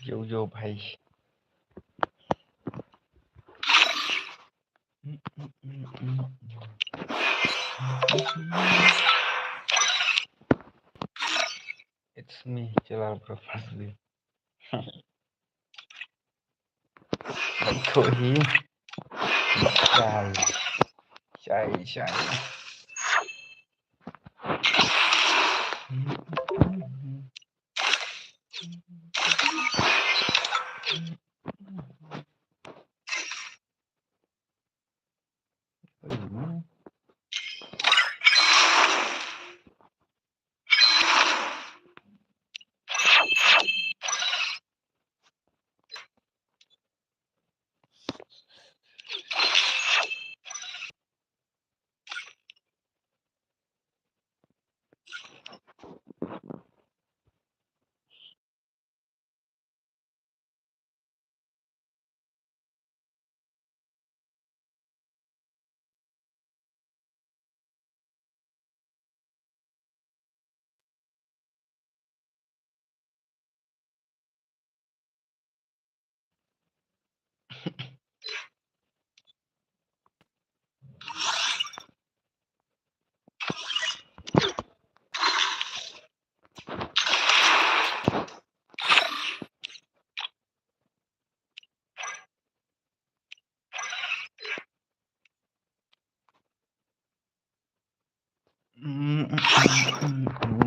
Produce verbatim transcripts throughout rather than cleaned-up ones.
Yo, yo, bhai. It's me, Jalal Bro Fazli. Bad ko hi. Shai. Shai, shai.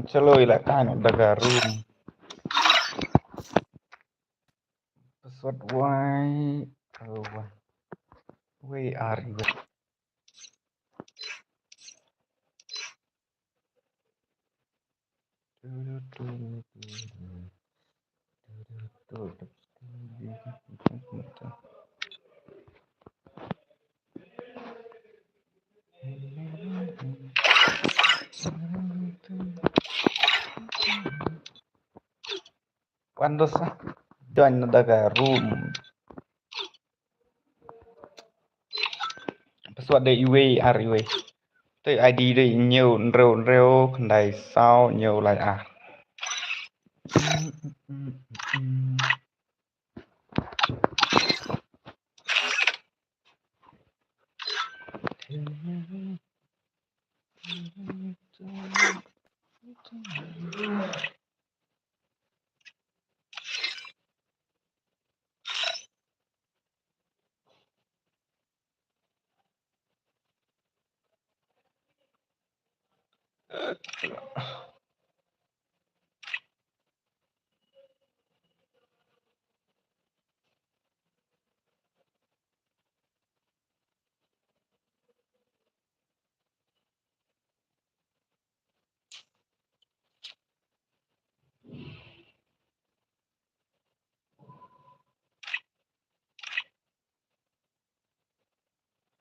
Chalo, ila kano daga room. Password why? Oh, why? Where are you? Wan dosa. Join na daga room. Password dei iwei ar iwei. Te ID dei hynñiew hynriew hynriew khyndai saw hynñiew lai ar.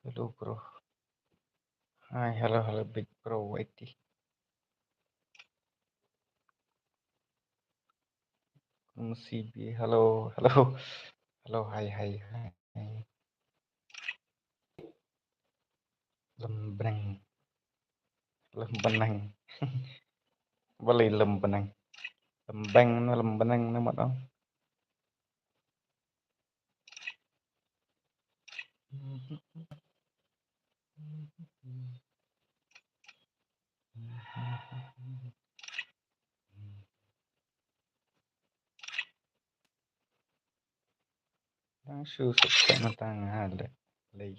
Hello, bro. Hi, hello, hello, big bro, Whitey. M C B, hello, hello. Hello, hi, hi, hi. Lem bneng. Lem bneng. Balei lem bneng? Lem beng ne lem bneng ne mat ong. Dang shu subscribe mynta nga leh lei.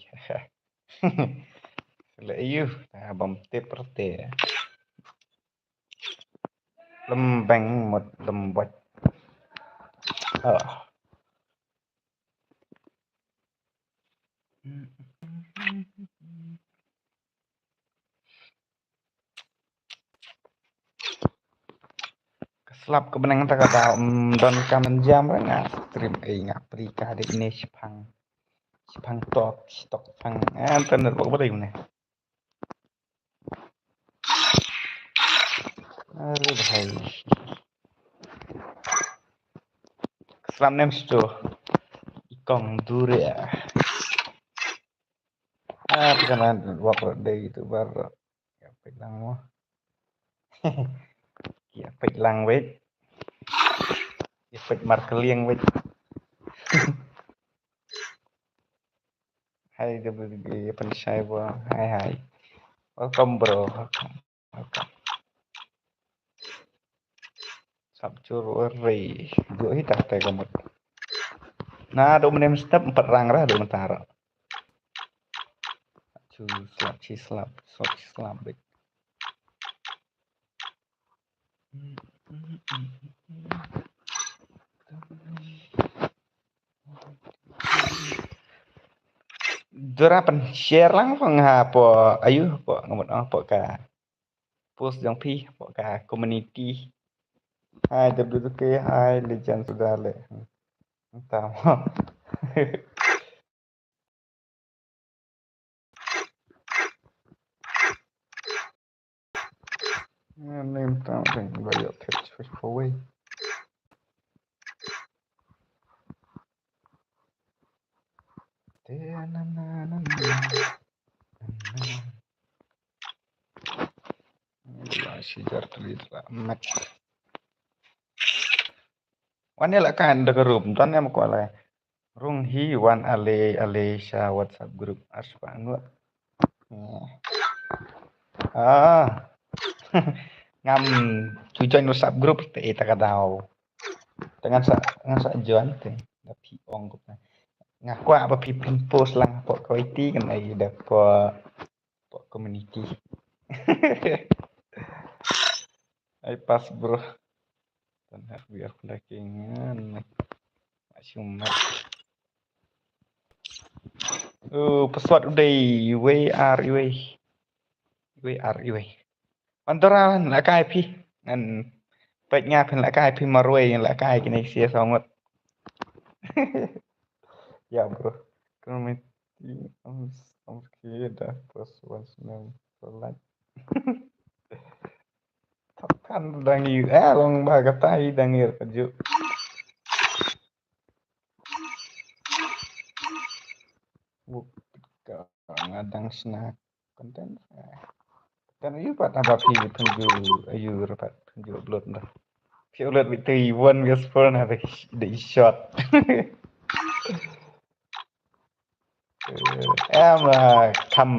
Leh aïu, ta bym tip rte. Lem beng mut lem bot. Ah. Ka slap ka bneng ta ka daw, mm, don ka men jam re nga stream ei nga pri ka dei ne shipang. Pang tok, tok pang. Ah, internet bok bari ne. Aduh, bahaya. Keselam nem sto. Ikong dure ya. Ah, tekanan wak dei tu bar. Ya peit lang mo. Ya peit lang wait. Ya peit markeliang wait. Hai, W B P Shai bo. Hai, hai. Welcome, bro. Welcome. Welcome. Sap chur ri. Go hi ta te gamut. Na do menem step empat rang rah do mentara. Chu slap chi slap slap chi slap bit. Dura pen share lang phong ha po ayu po ngamut ah po ka post jong phi po ka community. Hai W K hai legend sudah le. Entah. Name tang tang ba yok khet chwe chwe wei. Te na na na na. La shi jar tu la mat. Wan ïa la kan da ka group ton em ko la. Rung hi wan ale ale sha WhatsApp group as pa ngut. Ah. Ngam chu join WhatsApp group te ita ka daw. Te ngan sa ngan sa join te da phi ong ko. Nga kwah ba phi pynpost lang hapoh Kuwaiti kan ai da hapoh community. Ai pas bro. Tan hak biar pula kingan. Mak shumat. Oh, pesawat udah iwei ar iwei. Iwei ar iwei. Antara la kai phi. Ngan pek nga phin la kai phi marwei la kai kini sia songot. Ya bro. Kami am am kida plus one sembilan. Thok kan dang ïa eh long ba kata i dang ïa ka ju. Buk ka nga dang sna content. Kan ïa pat haba phi pynju ayu pat pynju upload dah. Phi upload bit te one guys phone haba de shot. Em kam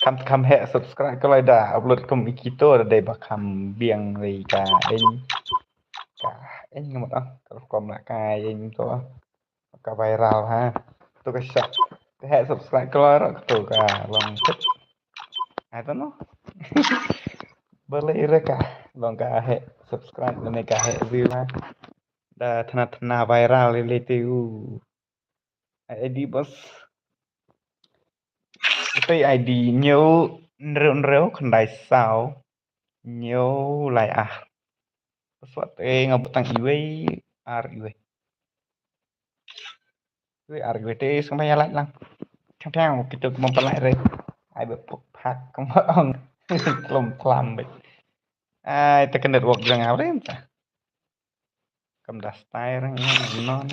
kam kam heh subscribe ko lai da upload kum ikito da dei ba kam biang ri ka eng ka eng ngamut ah ka rukom la ka eng to ka viral ha to ka shot ka heh subscribe ko lai ro to ka long kut. I don't know. Bale ira ka long ka heh subscribe ne ka heh view ha da thana thana viral le te u. I D bos. Ute I D hynñiew hynriew hynriew khyndai saw hynñiew lai ar. Password te nga buh tang iwei ar iwei. Iwei ar iwei te sngewbha ïa like lang. Thang thang kito kumba pynlait re. Ai ba puk phak kumba ong. Klum klam bit. Ai te ka network jong nga re ta. Kam da style rang ïa non.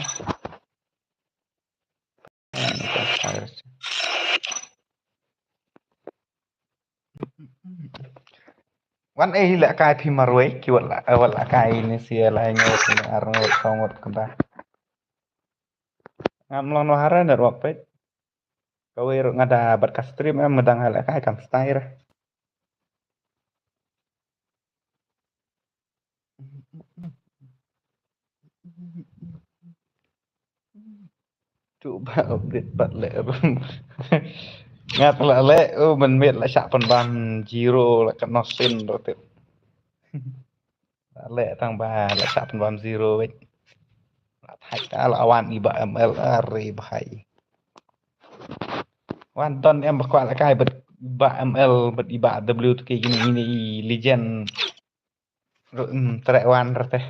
Wan ei la kai phi marwei ki wat la wat la kai ni sia lai ngot ni ar ngot saw ngot kynta. Ngam long noh hara network peit. Kawei ruh nga da bad ka stream em nga dang ha la kai kam style. Cuba update pat leh. Nga tla leh u mynmiet la shah pynbam zero la ka nosin do tip. La leh tang ba la shah pynbam zero wei. La thait ka la wan i ba M L are bhai. Wan don em ba kwah la kai bad ba M L bad i ba W to ke gini ini i legend. Ru- mm, trek wan rete.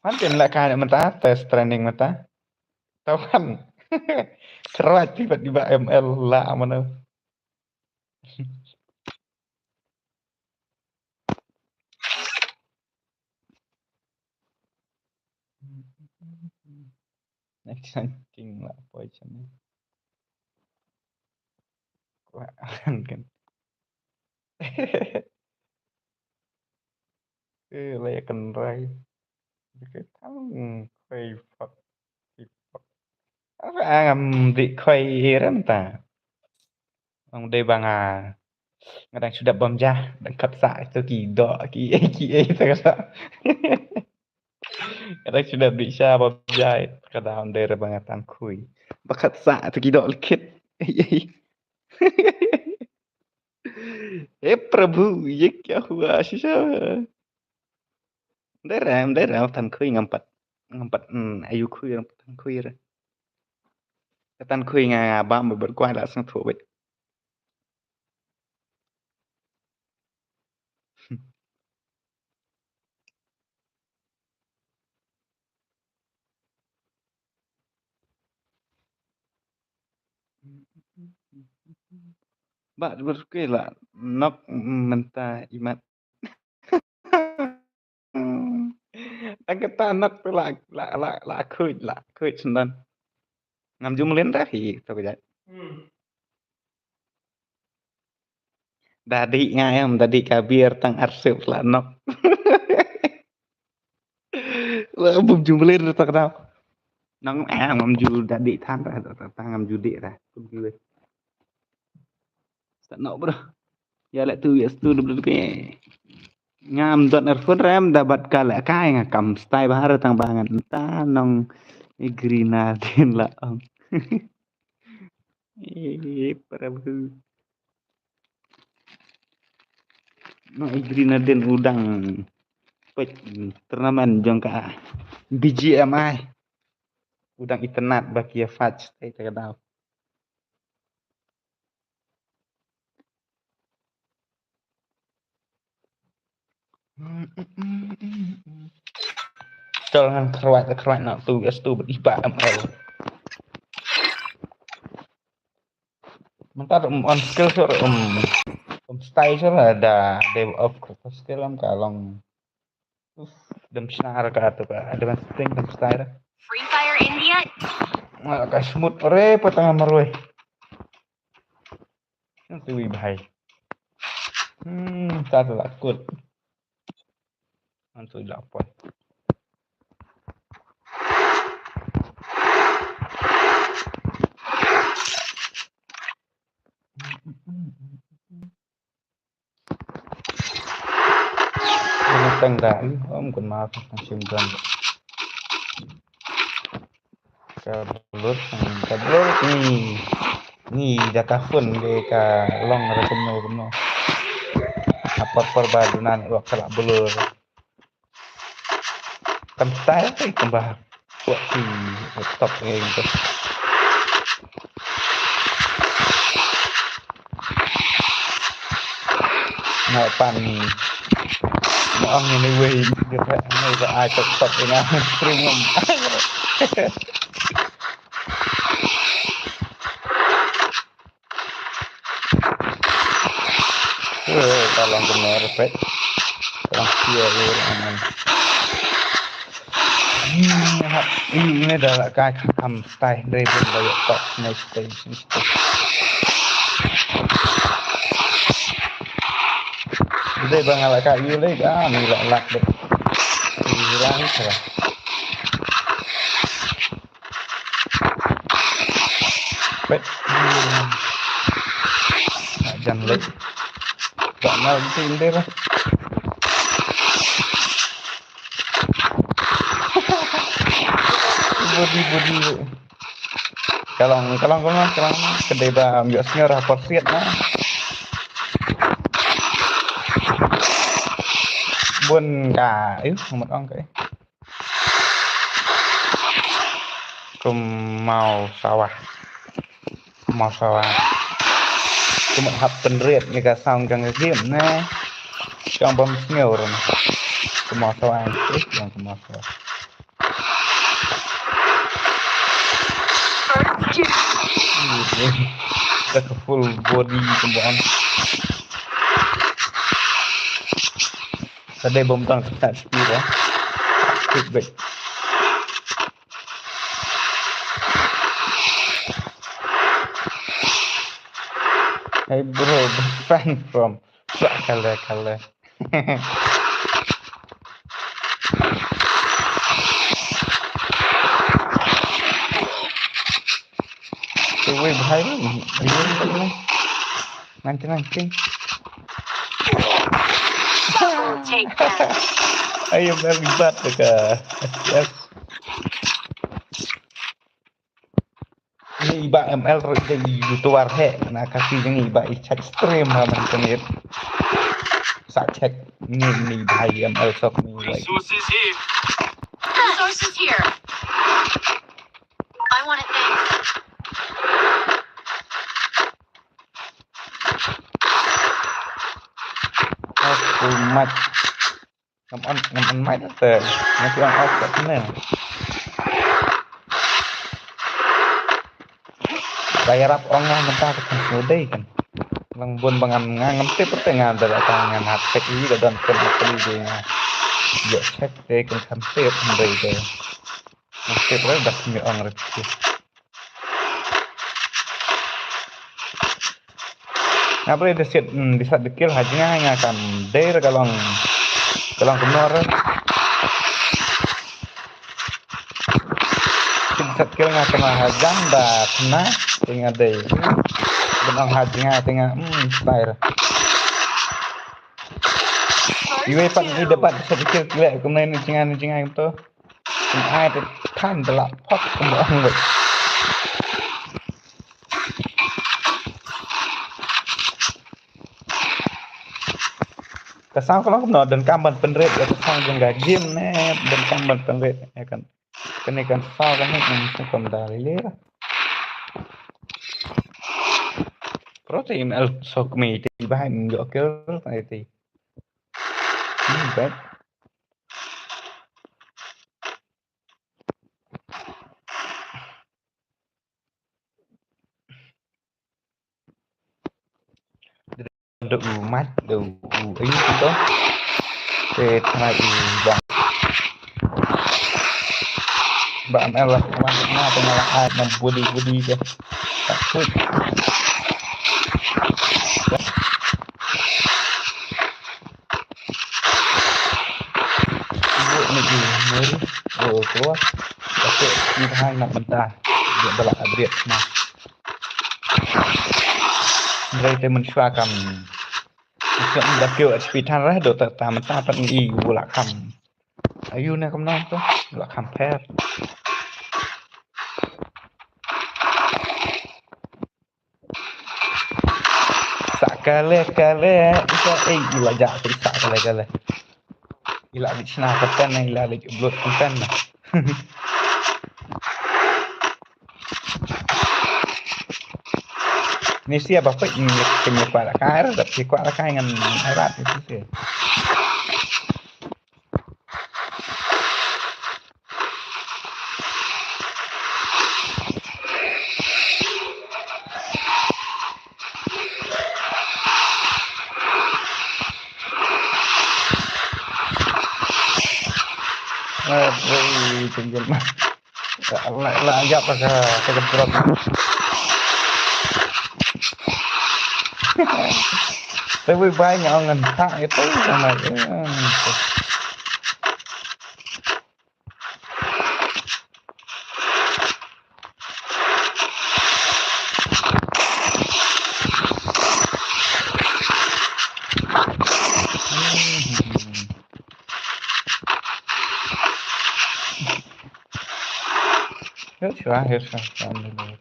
Wan tin la kai mynta test training mynta. Tawan. Kyrpad ti pat di ba M L la mano. Next time king la poi channel. Kwa kan kan. Eh, la ya kan rai. Ka tang kai fak. Aba ngam dih khoi ram ta. Ong dei ba nga nga dang shu dap bam ja, dang kat sa tu ki do ki ei ki ei ta ka sa. Nga dang shu dap dih sha bam ja, ka da ong dei ra ba nga tan khui. Ba kat sa tu ki do likit. Ei ei. He Prabhu, ye kya hua shisha? Dei ra, dei ra tan khui ngam pat. Ngam pat, mm, ayu khui ngam pat tan khui ra. Ka tan khui nga nga bam ba ber kwai la sang thu wei. Ba ber khui la nok mynta imat. Ang kata anak tu la la la la khuid la khuid sendan. Ngam ju mlien dah hi tu kejat. Dadi nga em dadi kabir tang arsip la nok. La bum ju mlien dah tak dau. Nang eh ngam ju dadi than dah tak ngam ju dik dah. Kum ju. Sa nok bro. Ya leh tu ya stu de bro ke. Ngam dot nerfun rem da bat ka leh kai nga kam stai bahar tang bangan ta nong i grina din la ong. Eh, Prabhu. Nong i grina din udang pet turnamen jong ka B G M I. Udang internet baki ya fach tai ta ka dau. Tol ngan kyrwat kyrwat na tu ya stu bad iba M L. Mynta um on skill sur um um style sur da dev of skill am ka long. Uf, dem shna ra ka tu ka advance thing dem style. Free Fire India. Nga ka smooth re patang marwei. Nang tu wi bhai. Hmm, ta tu la kut. Nang tu la poi. Ini tang da i om kun ma tang sim don. Ka blur, ka blur ni ni da ka phone de ka long ra kumno kumno. Apa por ba dunan wak ka la blur. Kan style te kan ba kuat ti top ngai gitu. Ngai pan ni. Mo ang ni wei gitu ngai ba ai top top ina stream ngam. Ka long kumne respect. Ka long sia ur aman. Ini dah lah kai kham stai dre bun ba yok tok ne stai stai. Dre ba nga lah kai yu le ah ni lah lak de. Ni lah ni salah. Pet. Nak jan lek. Tak nak mesti indir lah. Body body. Kalang kalang kalang kalang kedai ba ambil senior apa siat lah. Bun ka, eh, amat ong ka, eh. Kum mau sawah. Kum mau sawah. Kum hap penrit ni ka sound jong ka game ne. Jong bom snior. Kum mau sawah. Eh, jong kum mau sawah. Dah ka full body kumba on. Ka dei bom tang ka speed, eh. Speed bike. Hey bro, big fan from Kale, Kale. Wei, bahai ni. Nanti, nanti. Double take that. Ayo, beli bat ka. Yes. Ni iba M L ro de i tuar he na kasi jeng iba i chat stream ha man tenir. Sa check ni ni bahai M L sok ni like. Resources here. Resources here. I want it, thanks. Aku mat. Ngam on, ngam on mic te. Ngam on off kat ne. Ba ïarap ong nga mynta ka kan sngewdei kan. Lang bun ba ngam nga ngam tip te nga da la ka ngan hat check i da don kan ap li de nga. Ïa check te kan kan tip hynrei te. Ngam tip re da kynmaw ong re te. Nga pyrshah da siat, mm, da siat da kill ha jngai nga kam dei re ka long, ka long kumno re. Siat da siat kill nga kena ha jam da kena te nga dei. Ban ong ha jngai te nga, mm, style. Iwei pat ngi da pat siat da kill kle kumne ni jngai ni jngai kumto. Ai te than da la phot kumba ong wei. Ka sound ka long kumno, donkam ban pynrit ïa ka sound jong ka game ne, donkam ban pynrit ïa kan. Kane kan sound kane kan sound kam da lele. Pro te M L sok me te bahai ngi ïoh kill te. Ni bet. Da u mat, da u, u, ayu tu tu. Te tengah u bang. Ba M L lah, wan tengah, tengah lah, ah, nam budi, budi ke. Tak kut. Ibu ni di mari, oh, keluar. Tapi ni hai nak mentah. Dia belak abrit mah. Hynrei te mynshuwa kam. Ïa da kiew H P than rah do ta ta mynta pat ngi i u la kham. Ayu ne kumno to u la kham pher. Sa kale kale ita ei i la ja sa kale kale. I la leit shna content na, i la leit upload content na. Ni sia ba pek ni kenya kwah la kai, da pek kwah la kai ngan ai rat ni sia. Ui, tinggal. La, la, la, ïap ka, ka drop. Te wei bai nga ong ngan thak ïa te, nga ong, eh. Here's your, here's your family.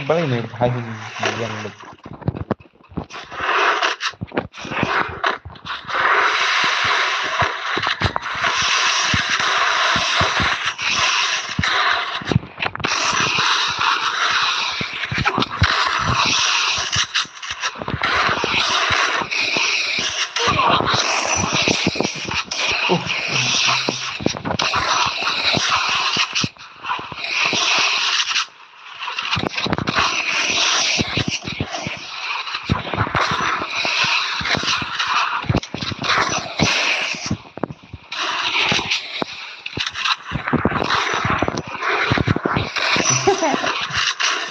Balei me bha hi, me ïeng beit.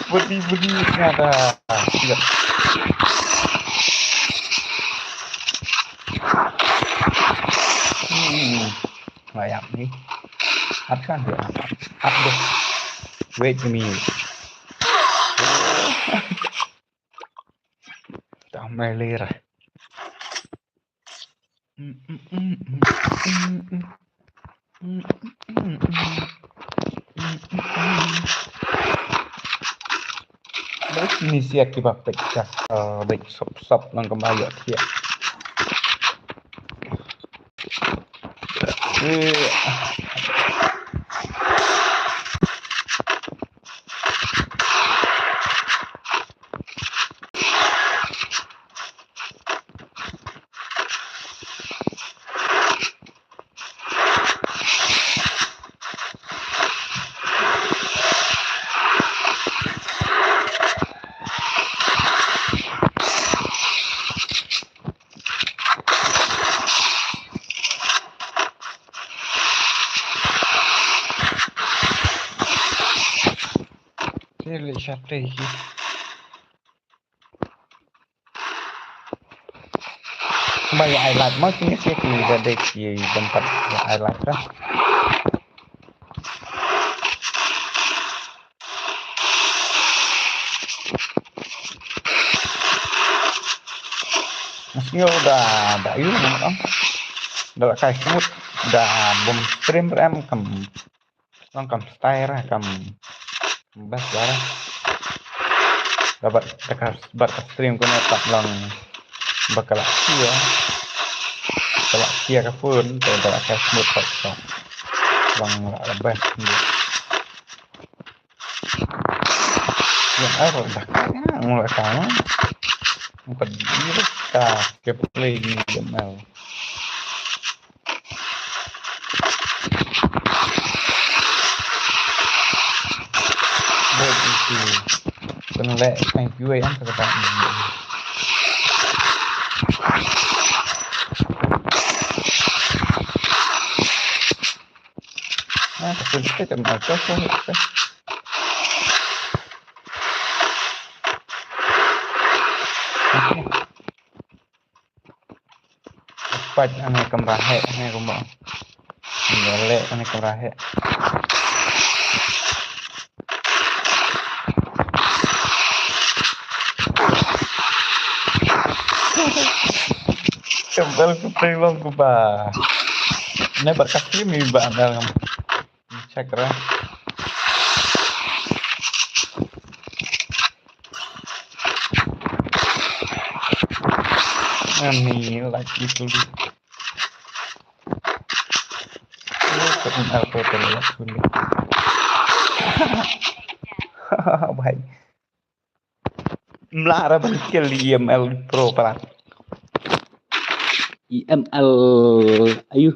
Budi, budi, ternyata. Siap. Hmm. Layak ni. At kan dia. At deh. Wait a minute. Tang mai lir. Bad ni siat kiba peit ka, eh, bad sop sop lang kaba ïoh thiah. Eh. Te leh shatei hi. Ba ïa ai lad ma kine ki ki da dei ki ban pat ïa ai lad ka. Mas nyo da da yu ma am. Da la kai smut da bom stream ram kam. Long kam style ra kam best ba ra. Ba bat ka bat ka stream ko na tap long ba ka la sia. Ka la sia ka phone ko ba ka smooth pat ka. Long la best ni. Yang aro dah ka ya mula ka. Empat dia ka ke play ni game. Baik, itu. Kena like, thank you, eh, yang terdapat. Ah, tapi kita kan auto, so, kita. Okay. Pat ane kamra heh, ane kamra. Ane kamra heh. Kembal ku tei long ku ba. Ne ba ka stream ni ba ane ngam. Check ra. Ani like itu di. Ini pun auto terlihat sulit. Bhai. Mla ra ban kill di E M L Pro palat. E M L ayu.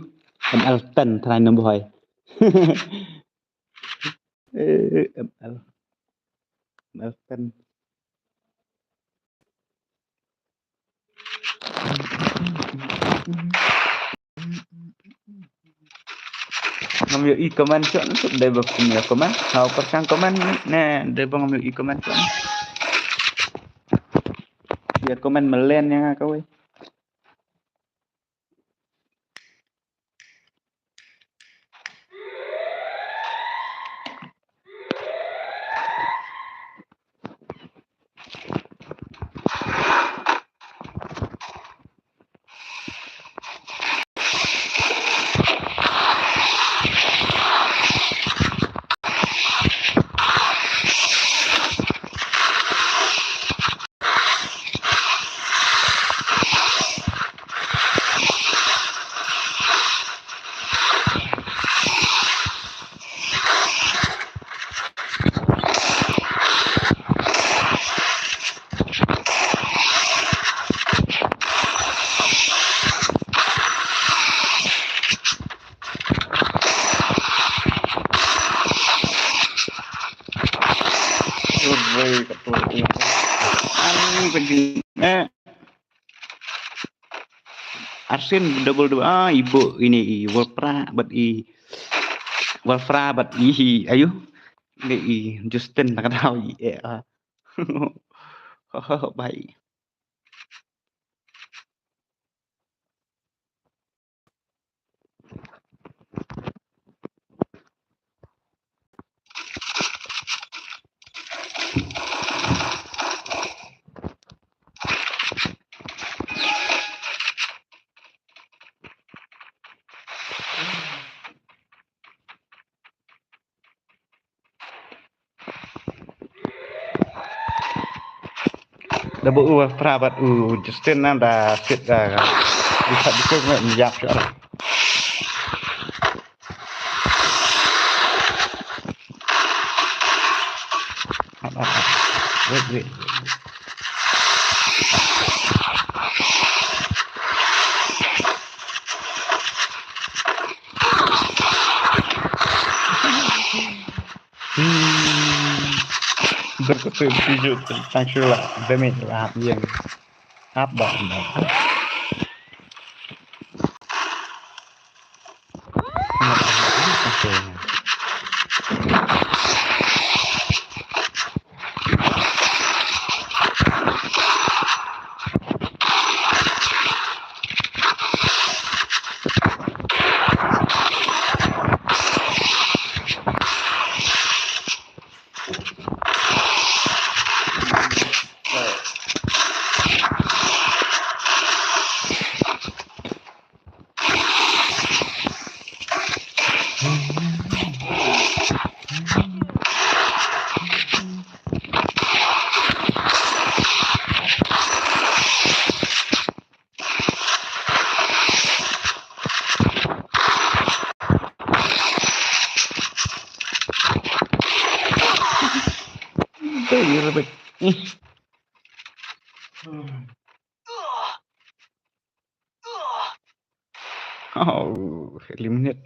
M L ten try number hoi. Eh, M L. M L ten. Ngam ïohi comment shon, dei ba kum ïa comment. Hau pyrshang comment ne, dei ba ngam ïohi comment shon. Ïa comment malen ïa nga kawei. Eh. Arsien double double, ah, ibu ini i Wolfra bad i Wolfra bad i, i ayu. Ini i Justin na ka daw i, eh, ah. Bye. Da ba u Wolfra bad u Justin na da sit da. Di sa di sa me yap sha. Wait, wait, wait. Hmm. Dah kata video tu, thank you lah. Demi lah, yang apa? Oh, eliminate.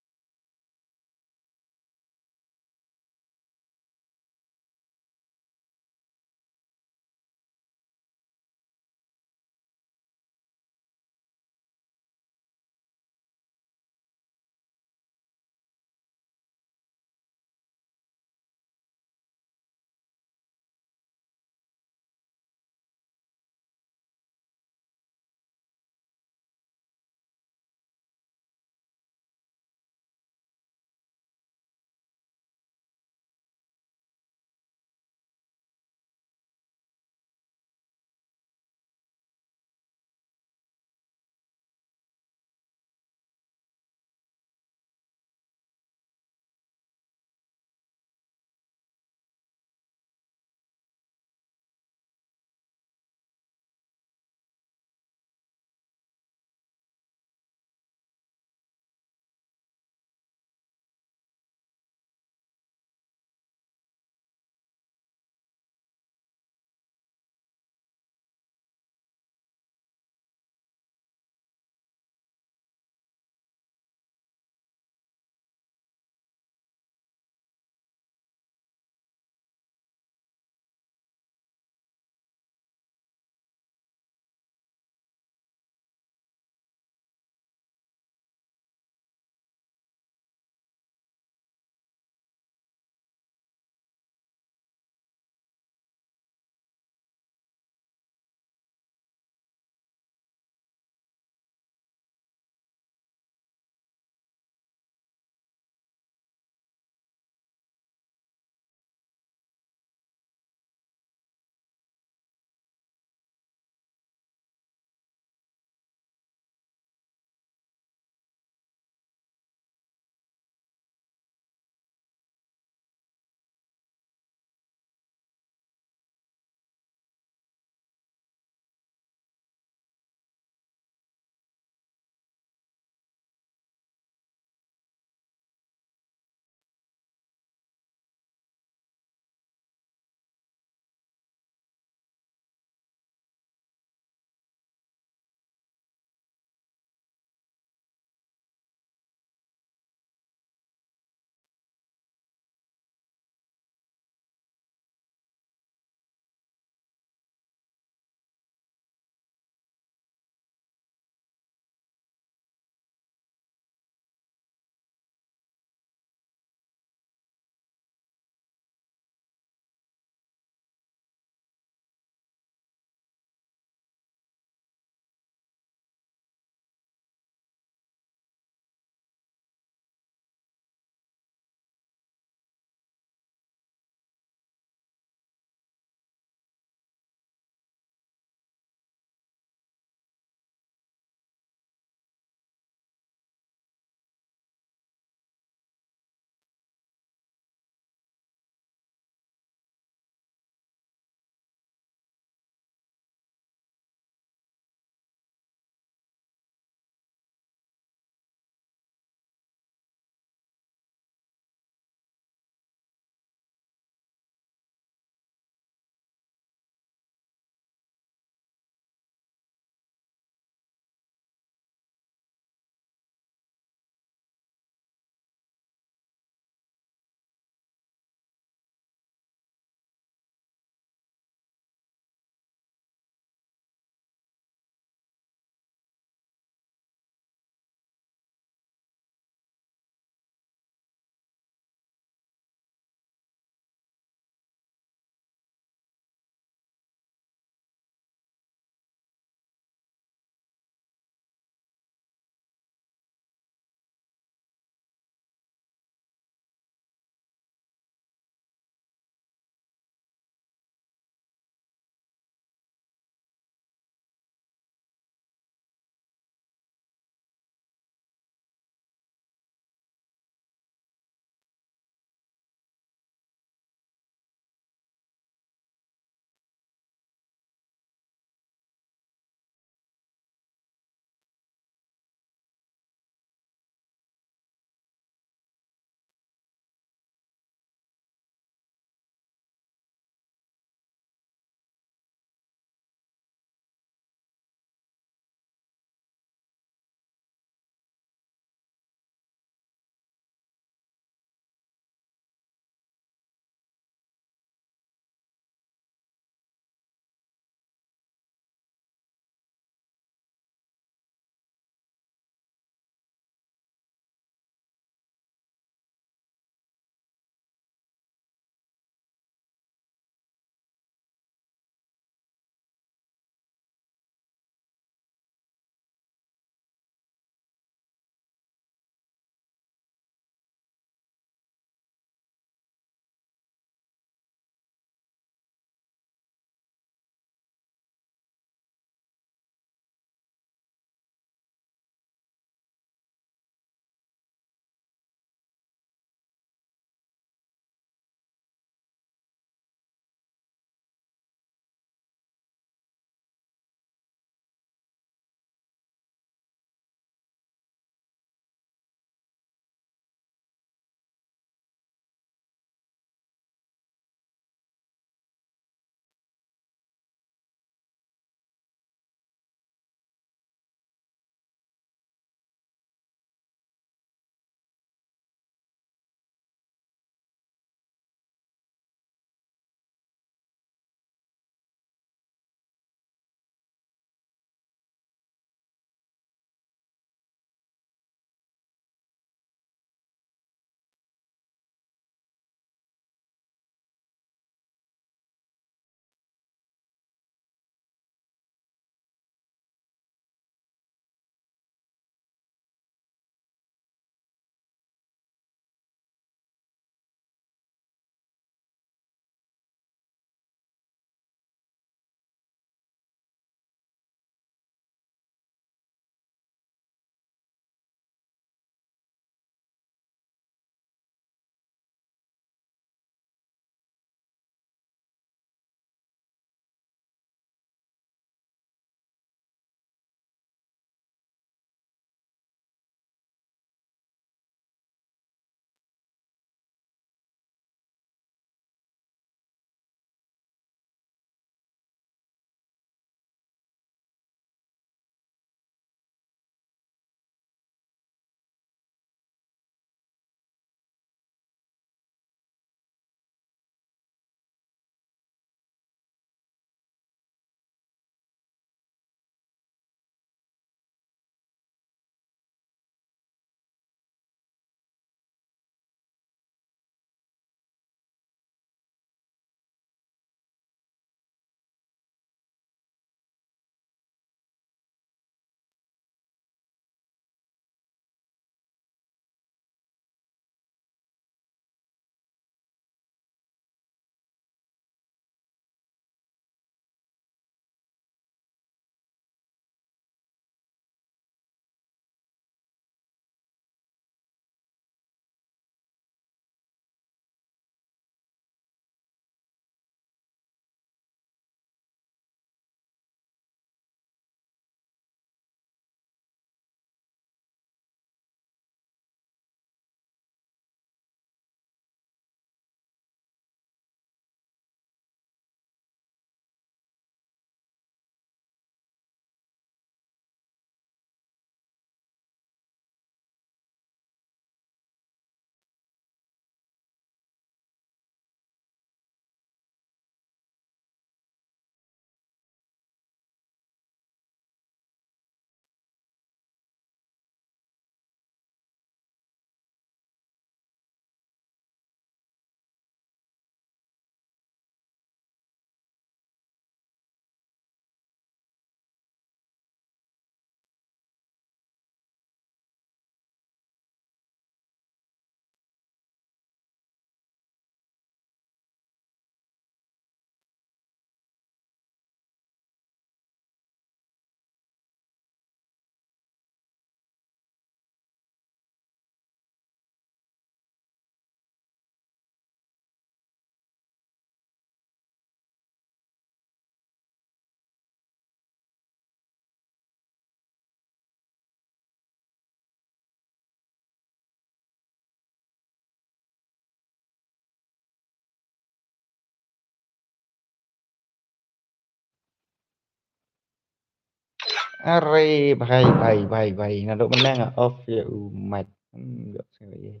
Are bhai bhai bhai bhai, naduh mynne nga off ïa u mic. Hmm, jok sngewbha ïa.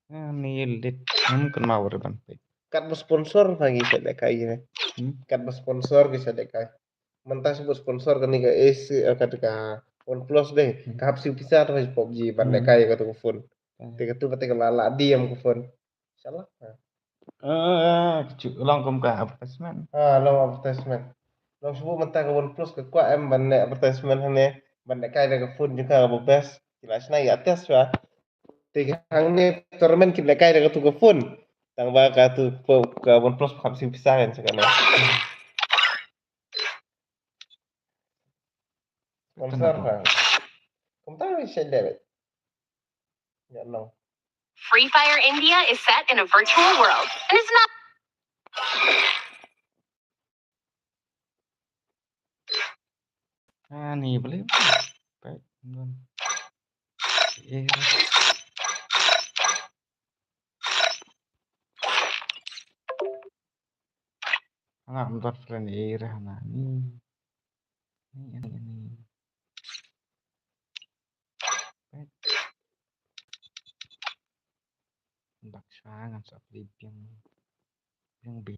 Ani lit ngam kynmaw ruh ban peit. Kat ba sponsor pha ngi sa lehkai ne. Hmm? Kat ba sponsor ngi sa lehkai. Mynta shu ba sponsor kane ka Ace, eh, kat ka OnePlus de. Hmm. Ka hap siew pisa te pha shu PUBG ban lehkai katu ka phone. Hmm. Te katu ba te ka la lah diem ka phone. Inshallah. Ha. Ah, ka ju long kum ka advertisement. Ah, long advertisement. Long shu mynta ka OnePlus ka kwah em ban leh advertisement hangne, ban lehkai da ka phone jong ka ba best. Ki la shna ïa test ba. Te hangne tournament ki lehkai da katu ka phone. Tang ba katu ka, ka OnePlus ka hap siew pisa kan sa kane. Sponsor ha. Kumta ni sha leh. Ïa long. Free Fire India is set in a virtual world and is not Ani beli. Peit, nun. Eh. Ana mdor friend ira na ni. Ni, ni, ni. Peit. Bak sa ngan sa beli biang. Biang bi.